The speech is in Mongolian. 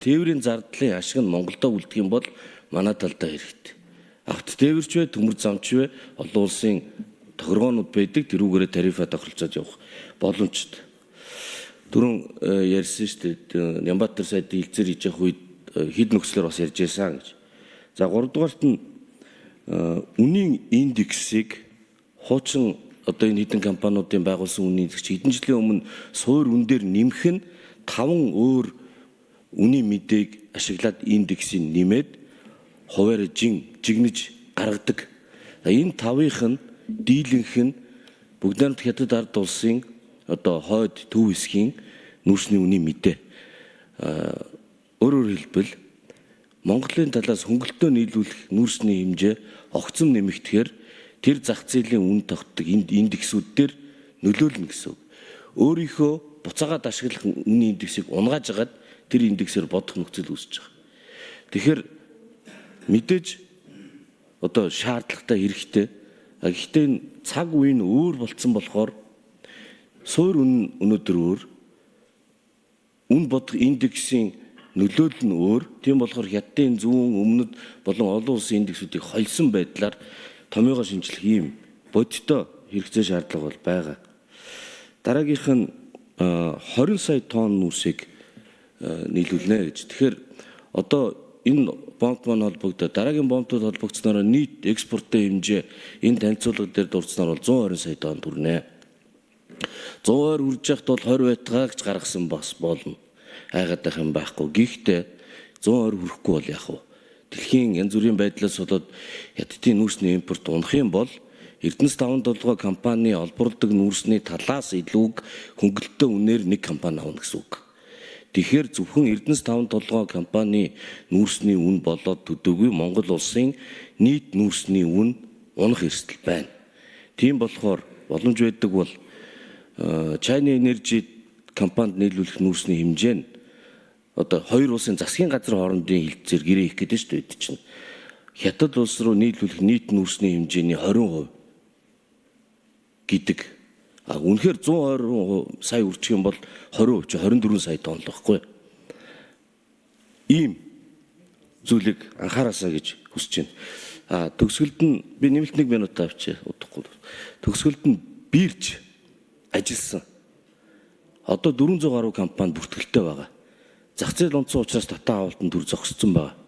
Тээврийн зардлын ашиг нь Монголдо үлдэх юм бол манай талдаа хэрэгтэй. Авто тээвэрч вэ, төмөр замч вэ, олон улсын тохиргоонууд байдаг, тэрүүгээрээ тарифаа тохиролцоод явах боломжтой. Түрүүн ярьсан шүү дээ. Нямбатар сайд хилцээр хийж явах үед хэд нөхцлөөр бас ярьж байсан гэж. За 3 дугаарт нь үнийн индексийг хуучин одоо энэ хэдэн компаниудын байгуулсан үнийн индекс хэдэн жилийн өмнө суур үн дээр нэмэх нь 5 өөр үнийн мэдээг ашиглаад индексийг нэмээд хуваарь жигнэж гаргадаг. Энэ тавынх нь дийлэнх нь бүгд найрамдах Хятад ард улсын одоо хойд төв хэсгийн нүүрсний үнийн мэдээ. Өөрөөр хэлбэл Монголын талаас хөнгөлтөө нийлүүлэх нүүрсний хэмжээ огцом нэмэгдэхээр тэр зах зээлийн үн тогтдог индексүүд дээр нөлөөлнө гэсэн үг. Өөрийнхөө буцаагаад ашиглах үнийн индексийг унгааж агаад тэр индексээр бодох нөхцөл үүсэж байгаа. Тэгэхээр мэдээж одоо шаардлагатай хэрэгтэй. Гэхдээ энэ цаг үе нь өөр болцсон болохоор суур үн өнөөдөр өөр, үн бодох индексийн нөлөөлөл нь өөр. Тийм болохоор Хятадын зүүн өмнөд болон олон улсын индексүүдийг холсон байдлаар томьёогоо шинжлэх ийм бодиттой хэрэгцээ шаардлага бол байгаа. Дараагийнх нь 20 сая тонн нүүрсийг нийлүүлнэ гэж. Тэгэхээр одоо энэ бомб маань холбогдоод дараагийн бомбууд холбогдсоноор нийт экспортын хэмжээ энэ танилцуулга дээр дурдсанаар бол 120 сая тонн хүрнэ. 120 хүрж яхад бол 20 байтгаа гэж гаргасан бас болно. Айгаад байх юм байхгүй. Гэхдээ 120 хүрэхгүй бол яах вэ? Дэлхийн янз бүрийн байдлаас болоод Хятадын нүүрсний импорт унах юм бол Эрдэнэс 5 толгой компани олборлдог нүүрсний талаас илүүг хөнгөлөлтөө үнээр нэг компани авна гэсэн үг. Тэгэхээр зөвхөн Эрдэнэс 5 толгой компани нүүрсний үн болоод төдөөгүй Монгол улсын нийт нүүрсний үн унах эрсдэл байна. Тийм болохоор боломж байдаг бол China Energy компанид нийлүүлэх нүүрсний хэмжээ нь одоо хоёр улсын засгийн газар хоорондын хилцээр гэрээ хийх гэдэг шүү дээ чинь. Хятад улс руу нийлүүлэх нийт нүүрсний хэмжээний 20% гэдэг. А үнэхээр 120 сая үрчих юм бол 20% чи 24 сая тонн л байхгүй. Ийм зүйлийг анхаараасаа гэж хүсэж байна. А төгсгөлд нь би нэмэлт 1 минут авчи удахгүй. Төгсгөлд нь бирж ажилласан. Одоо 400 гаруй компани бүртгэлтэй байгаа. Зах зээл онцсон учраас татан авалтан төр зогсцсон байгаа.